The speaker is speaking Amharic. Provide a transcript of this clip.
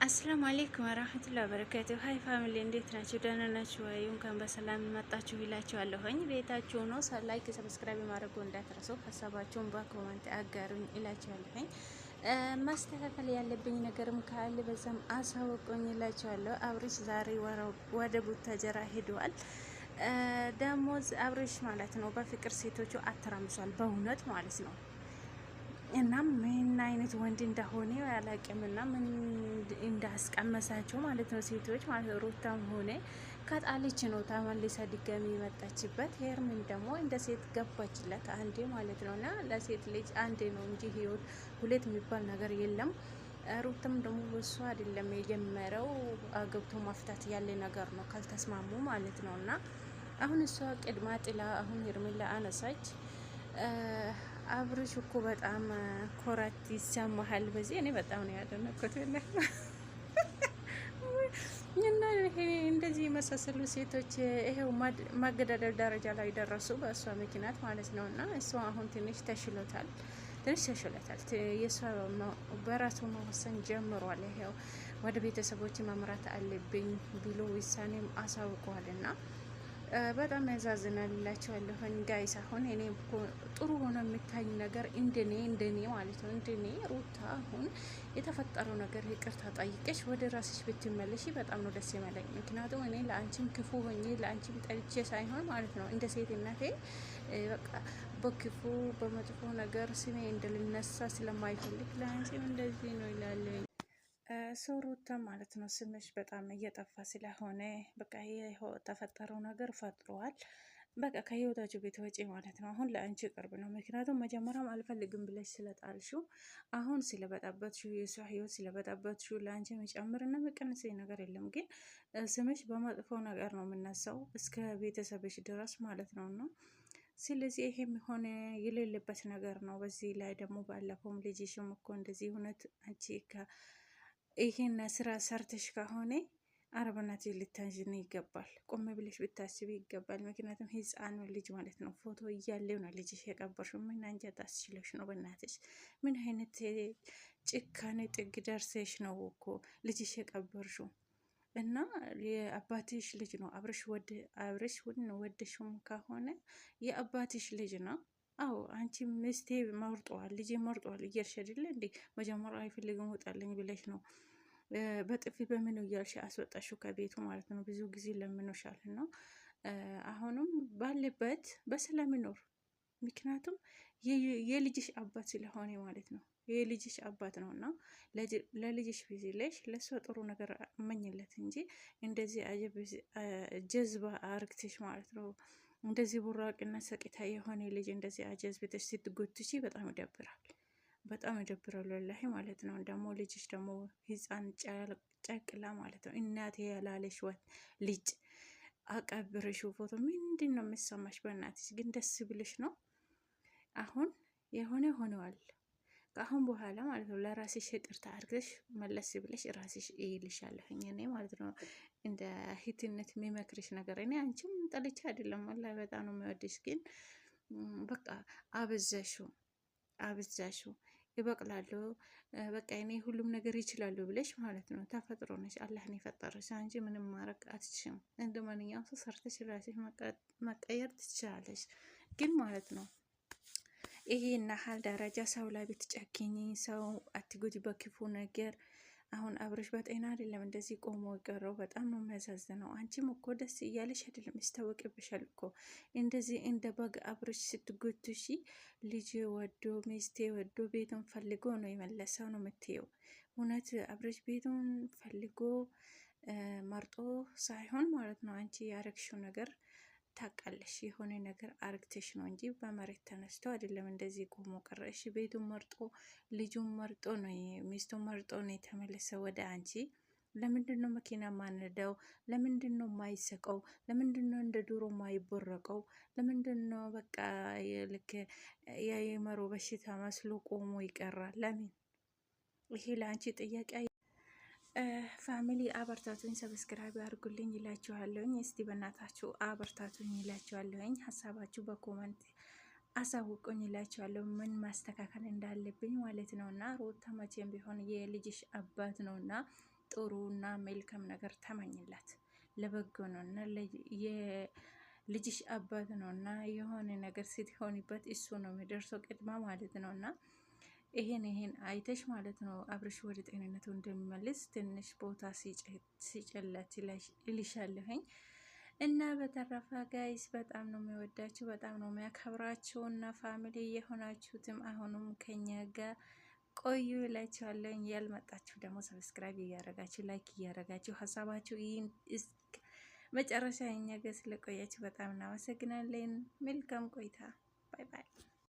السلام عليكم ورحمة الله وبركاته። Hi family፣ እንዴት ናችሁ? ደህና ናችሁ ወይ? እንኳን በሰላም መጣችሁ ይላችኋለሁኝ። ቤታችሁ ነው። Like subscribe ማድረጉ እንዳትረሱ፣ ሀሳባችሁን በ comment አጋሩኝ ይላችኋለሁኝ። ማስተካከል ያለብኝ ነገርም ካለ በዛም አሳውቁኝ ይላችኋለሁ። አብርሽ ዛሬ ወደ ቡታጀራ ሄደዋል። ደሞዝ አብርሽ ማለት ነው በፍቅር ሴቶቹ አተራምሷል፣ በእውነት ማለት ነው። እና ምን አይነት ወንድ እንደሆነ አላቅም፣ እና ምን እንዳስቀመሳቸው ማለት ነው ሴቶች ማለት ነው። ሩታም ሆነ ከጣለች ነው ተመልሳ ድጋሚ የመጣችበት። ሄርሚን ደግሞ እንደ ሴት ገባችለት አንዴ ማለት ነው። እና ለሴት ልጅ አንዴ ነው እንጂ ህይወት ሁለት የሚባል ነገር የለም። ሩታም ደግሞ በሷ አይደለም የጀመረው፣ አገብቶ ማፍታት ያለ ነገር ነው ካልተስማሙ ማለት ነው። እና አሁን እሷ ቅድማ ጥላ አሁን ሄርሜላ አነሳች። አብርሽ እኮ በጣም ኮራት ይሰማሃል። በዚህ እኔ በጣም ነው ያደነኩት። እና ይሄ እንደዚህ የመሳሰሉ ሴቶች ይሄው ማገዳደል ደረጃ ላይ ደረሱ በእሷ ምክንያት ማለት ነው። እና እሷ አሁን ትንሽ ተሽሎታል፣ ትንሽ ተሽሎታል። የእሷ በራሱ መወሰን ጀምሯል። ይሄው ወደ ቤተሰቦች መምራት አለብኝ ብሎ ውሳኔም አሳውቋል እና በጣም ያዛዝናል እላቸዋለሁኝ guys። አሁን እኔ ጥሩ ሆኖ የሚታይ ነገር እንደኔ ማለት ነው፣ እንደኔ ሩታ አሁን የተፈጠረው ነገር ይቅርታ ጠይቀሽ ወደ ራስሽ ብትመለሽ በጣም ነው ደስ የሚለኝ። ምክንያቱም እኔ ለአንቺም ክፉ ሆኜ ለአንቺም ጠልቼ ሳይሆን ማለት ነው፣ እንደ ሴትነቴ በቃ በክፉ በመጥፎ ነገር ስሜ እንደልነሳ ስለማይፈልግ ለአንቺም እንደዚህ ነው ይላለኝ። ሰው ሩታ ማለት ነው ስምሽ በጣም እየጠፋ ስለሆነ በቃ የተፈጠረው ነገር ፈጥሯል። በቃ ከህይወታችሁ ቤት ወጪ ማለት ነው። አሁን ለአንቺ ቅርብ ነው። ምክንያቱም መጀመሪያም አልፈልግም ብለሽ ስለጣልሽው፣ አሁን ስለበጣበትሽው፣ የእሷ ህይወት ስለበጣበትሽው ለአንቺ መጨምርና መቀነስ ነገር የለም። ግን ስምሽ በመጥፎ ነገር ነው የምነሳው እስከ ቤተሰብሽ ድረስ ማለት ነው እና ስለዚህ ይሄ የሆነ የሌለበት ነገር ነው። በዚህ ላይ ደግሞ ባለፈውም ልጅሽም እኮ እንደዚህ እውነት አንቺ ይሄን ስራ ሰርተሽ ከሆነ አረበናት ልታዝኝ ይገባል። ቆም ብለሽ ብታስቢ ይገባል። ምክንያቱም ህፃኑ ልጅ ማለት ነው ፎቶ እያለው ነው ልጅሽ የቀበርሽው። ምን አንጀት አስችለሽ ነው? በእናትሽ ምን አይነት ጭካኔ ጥግ ደርሰሽ ነው እኮ ልጅሽ የቀበርሽው? እና የአባትሽ ልጅ ነው አብረሽ ወደ አብረሽ ወደሽም ከሆነ የአባትሽ ልጅ ነው። አዎ፣ አንቺ ሚስቴ መርጠዋል፣ ልጄ መርጠዋል እያልሽ አይደለ እንዴ? መጀመሪያ አይፈልግም ውጣልኝ ብለሽ ነው በጥፊ በምን እያልሽ አስወጣሽው ከቤቱ ማለት ነው። ብዙ ጊዜ ለምኖሻል እና አሁንም ባለበት በሰላም ይኖር። ምክንያቱም የልጅሽ አባት ስለሆነ ማለት ነው። የልጅሽ አባት ነው እና ለልጅሽ ብለሽ ለእሷ ጥሩ ነገር እመኝለት እንጂ እንደዚህ ጀዝባ አርግተሽ ማለት ነው፣ እንደዚህ ቡራቅና ሰቂታ የሆነ ልጅ እንደዚህ አጀዝብተሽ ስትጎትቺ በጣም ይደብራል። በጣም ይደብራል ወላሂ ማለት ነው። ደግሞ ልጅሽ ደግሞ ህፃን ጨቅላ ማለት ነው። እናቴ ያላለሽ ልጅ አቀብርሽው ፎቶ ምንድን ነው የሚሰማሽ? በእናትሽ ግን ደስ ብልሽ ነው? አሁን የሆነ ሆነዋል። ከአሁን በኋላ ማለት ነው ለራስሽ ይቅርታ አድርገሽ መለስ ብለሽ ራስሽ እይልሻለሁኝ እኔ ማለት ነው፣ እንደ ሂትነት የሚመክርሽ ነገር። እኔ አንቺም ጠልቼ አይደለም፣ ወላሂ በጣም ነው የሚወድሽ፣ ግን በቃ አበዛሽው፣ አበዛሽው። ይበቅላሉ በቃ እኔ ሁሉም ነገር ይችላሉ ብለሽ ማለት ነው። ተፈጥሮ ነሽ፣ አላህ ነው የፈጠረሽ። አንቺ ምንም ማድረግ አትችም። እንደ ማንኛውም ሰው ሰርተሽ ራስሽ መቀየር ትችላለሽ፣ ግን ማለት ነው ይሄ ናህል ደረጃ ሰው ላይ ብትጨክኝ፣ ሰው አትጎጂ በክፉ ነገር። አሁን አብረሽ በጤና አይደለም እንደዚህ ቆሞ የቀረው፣ በጣም ነው የሚያሳዝነው። አንቺም እኮ ደስ እያለሽ አይደለም፣ ይስታወቅብሻል እኮ እንደዚህ እንደ በግ አብረሽ ስትጎትሺ። ልጅ ወዶ ሚስቴ ወዶ ቤቱን ፈልጎ ነው የመለሰው ነው የምትየው። እውነት አብረሽ ቤቱን ፈልጎ መርጦ ሳይሆን ማለት ነው፣ አንቺ ያረግሽው ነገር ታውቃለሽ። የሆነ ነገር አርግተሽ ነው እንጂ በመሬት ተነስቶ አይደለም እንደዚህ ቆሞ ቀረ። እሺ ቤቱን መርጦ ልጁን መርጦ ነው፣ ሚስቱን መርጦ ነው የተመለሰ ወደ አንቺ። ለምንድን ነው መኪና ማንደው? ለምንድን ነው ማይሰቀው? ለምንድን ነው እንደ ድሮ ማይቦረቀው? ለምንድን ነው በቃ ልክ የአእምሮ በሽታ መስሎ ቆሞ ይቀራል? ለምን? ይሄ ለአንቺ ጥያቄ። Family አበርታቱኝ፣ subscribe አድርጉልኝ ይላችኋለሁኝ። እስቲ በእናታችሁ አበርታቱኝ ይላችኋለሁኝ። ሀሳባችሁ በ comment አሳውቁኝ ይላችኋለሁ፣ ምን ማስተካከል እንዳለብኝ ማለት ነው። እና ሩታ መቼም ቢሆን የልጅሽ አባት ነው እና ጥሩና መልካም ነገር ተመኝላት፣ ለበጎ ነው እና የልጅሽ አባት ነው እና የሆነ ነገር ስትሆንበት እሱ ነው የሚደርሰው ቅድማ ማለት ነው። እና ይሄን አይተሽ ማለት ነው አብርሽ ወደ ጤንነቱ እንደሚመልስ ትንሽ ቦታ ሲጨለት ይልሻለሁኝ። እና በተረፈ guys በጣም ነው የሚወዳችሁ፣ በጣም ነው የሚያከብራችሁ። እና family የሆናችሁትም አሁንም ከኛ ጋር ቆዩ እላችኋለሁ። ያልመጣችሁ ደግሞ subscribe እያረጋችሁ፣ like እያረጋችሁ ሀሳባችሁ መጨረሻ እኛ ጋር ስለቆያችሁ በጣም እናመሰግናለን። መልካም ቆይታ። Bye bye።